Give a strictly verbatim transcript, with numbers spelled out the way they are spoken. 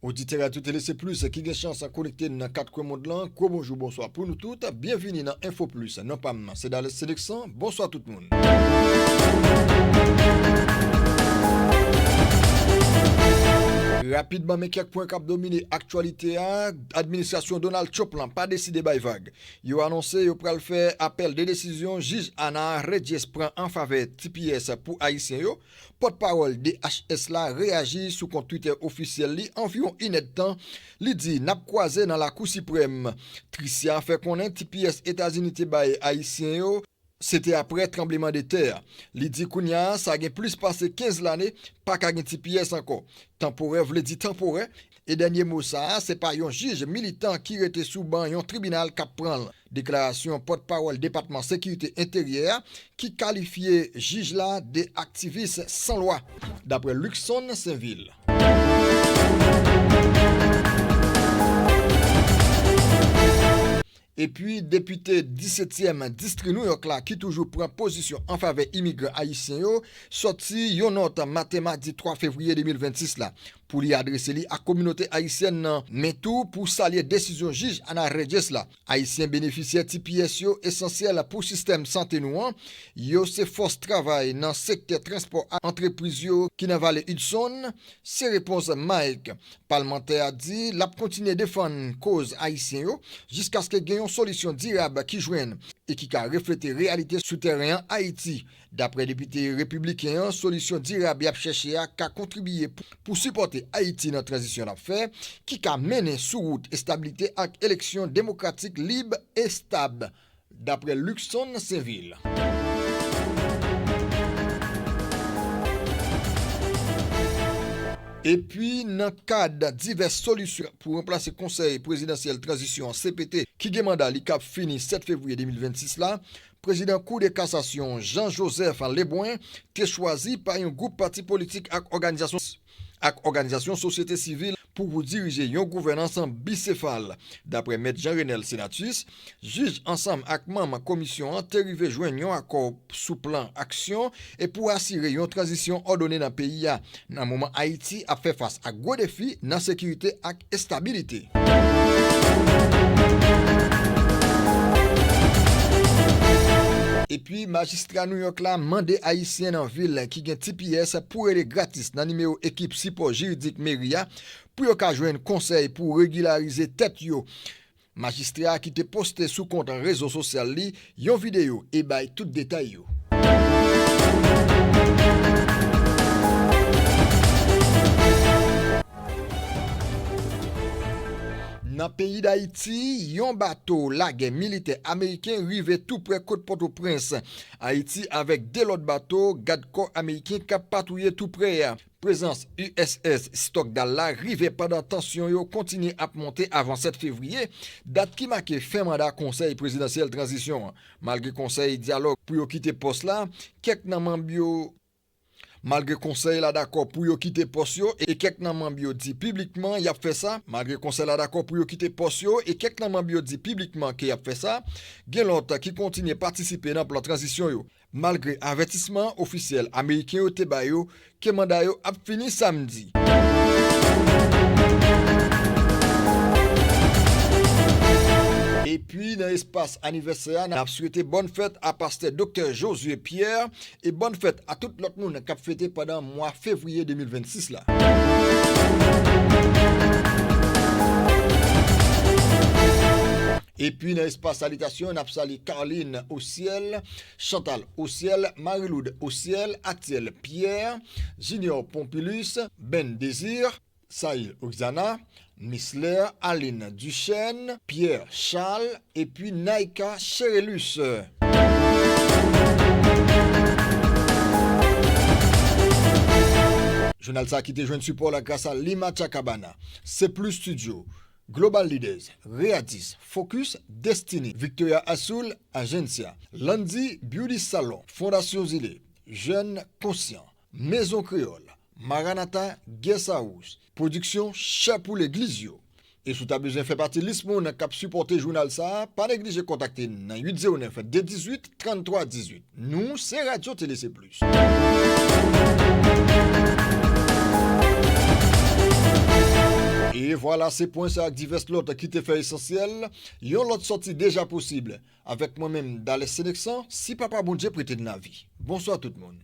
Oditè Radyo Tele Se Plis ki gen chans konekte nan kat kwen mond lan, gwo bonjou, bonswa pou nou tout. Byenvini nan Enfo Plis. Non pa m, se Dales Seneksan. Bonswa tout moun. Rapidman, men kèk pwen k ap domine aktyalite a. Administrasyon Donald Trump lan pa deside bay vag. Yo anonse yo pral fè apèl de desizyon jij Ana Reyes pran an favè T P S pou Ayisyen yo. Pòtpawòl D H S la reyaji sou kont Twitter ofisyèl li anviwon inèdtan. Li di, "N ap kwaze nan Lakou Siprèm." Tricia fè konnen T P S Etazini te bay Ayisyen yo, se te apre tranbleman de tè a. Li di kounye a, sa gen plis pase kenz lane, pa ka gen T P S ankò. Tanporè vle di tanporè, e dènye mo sa a, se pa yon jij militan ki rete sou ban yon tribinal k ap pran l. Deklarasyon pòtpawòl Depatman Sekirite Enteryè a, ki kalifye jij la de aktivis san lwa, dapre Luckson Sainvil. Epi, depite disetyèm distri Nouyòk la, ki toujou pran pozisyon an favè imigran ayisyen yo, sòti yon nòt maten madi twa fevriye de mil vennsis la, pou li adrese li ak kominote ayisyèn nan, men tou pou salye desizyon jij Ana Reyes la. Ayisyen benefisyè T P S yo esansyèl pou sistèm sante nou an, yo se fòs travay nan sektè transpò ak antrepriz yo ki nan Vale Hudson, se repons Mike. Palmantè a di l ap kontinye defann koz ayisyen yo jiskaske gen yon solisyon dirab ki jwenn e ki ka reflete reyalite sou tèren an Ayiti. Dapre depite repibliken an, solisyon dirab y ap chèche a ka kontribiye pou, pou sipòte Ayiti nan tranzisyon l ap fè, ki ka mennen sou wout establite ak eleksyon demokratik lib e stab, dapre Luckson Sainvil. Epi, nan kad divès solisyon pou ranplase Konsèy Prezidansyèl Tranzisyon an, C P T, ki gen manda li k ap fini sèt fevriye de mil vennsis la, Prezidan Kou de Kasasyon Jean Joseph Lebrun te chwazi pa yon gwoup pati politik ak òganizasyon, ak òganizasyon sosyete sivil pou, pou dirije yon gouvènans bisefal. Dapre Mèt Jean Renel Senatus, jij ansanm ak manm komisyon an te rive jwenn yon akò sou plan aksyon e pou asire yon tranzisyon òdone nan peyi a, nan moman Ayiti ap fè fas ak gwo defi nan sekirite ak estabilite. Epi, majistra Nouyòk la mande Ayisyen nan vil ki gen T P S pou rele gratis nan nimewo ekip sipò jiridik meri a pou yo ka jwenn konsèy pou regilarize tèt yo. Majistra a ki te poste sou kont rezo sosyal li yon videyo e bay tout detay yo. Nan peyi Dayiti, yon bato lagè militè ameriken rive tou prè kot Pòtoprens, Ayiti, avèk de lòt bato gadkò ameriken k ap patwouye tou prè a. Prezans U S S Stockdale la rive pandan tansyon yo kontinye ap monte avan sèt fevriye, dat ki make fen manda Konsèy Prezidansyèl Tranzisyon an. Malgre konsèy dyalòg pou yo kite pòs la, kèk nan manm yo, malgre konsèy la dakò pou yo kite pòs yo e kèk nan manm yo di piblikman y ap fè sa, malgre konsèy la dakò pou yo kite pòs yo e kèk nan manm yo di piblikman ke y ap fè sa, gen lòt ki kontinye patisipe nan plan tranzisyon yo. Malgre avètisman ofisyèl ameriken yo te ba yo ke manda yo ap fini samdi. Epi, nan espas anivèsè a, n ap swete bòn fèt a pastè Doktè Josué Pierre e bòn fèt a tout lòt moun k ap fete pandan mwa fevriye de mil vennsis la. Epi, nan espas salitasyon, n ap salye Carline Osiel, Chantal Osiel, Mariloud Osiel, Atiel Pierre, Junior Pompilus, Ben Désir, Saïl Oxana, Misler, Aline Duchesne, Pierre Charles, epi Naïka Cherelus. Jounal sa ki te jwenn sipò la gras a Lima Chacabana, Se Plus Studio, Global Leaders, Readis, Focus, Destiny, Victoria Azul, Agencia, Landy Beauty Salon, Fondasyon Zile, Jèn Konsyan, Mezon Kreyòl, Maranatha Guest House, pwodiksyon Chè pou Legliz yo. E si w ta bezwen fè pati lis moun k ap sipòte jounal sa a, pa neglije kontakte n nan uit zewo nèf, de dizuit, tranntwa dizuit. Nou se Radyo Tele Se Plis. E Vwala, se pwen sa ak divès lòt ki te fè esansyèl. Yon lòt sòti deja posib. Avèk mwen menm, Dales Seneksan, si Papa Bondye prete n lavi. Bonswa tout moun.